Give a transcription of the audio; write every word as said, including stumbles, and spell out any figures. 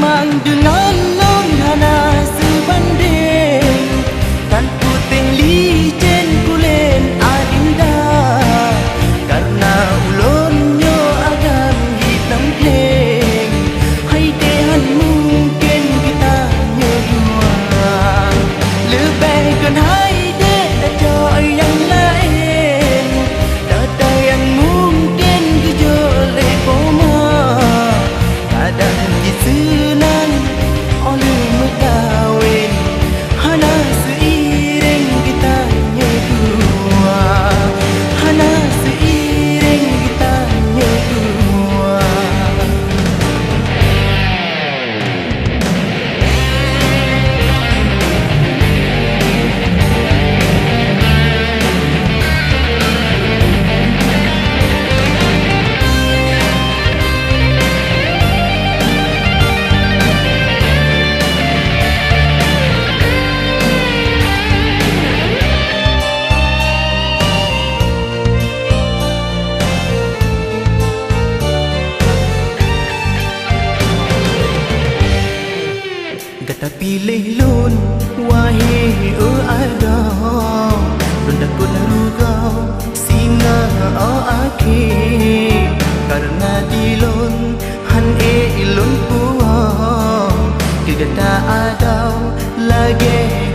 Mang deungon lôn hana seubandéng, tan puténg licén kulét adinda. Kareuna ulôn nyoe agam hitam kléng, hai deh han mungken geutanyoe dua. Leubeh kheun hai deh tacok nyang laén, tacok nyang mungken geujok lé poma. Adak cit seunang óh lheueh meukawen, hana seuiréng geutanyoe dua, hana seuiréng geutanyoe dua. Gata piléh lôn, wahé adoe, lôn takot rugoe singoh akhé. Kareuna di lôn han ék lôn puwoe, keu gata adoe lagée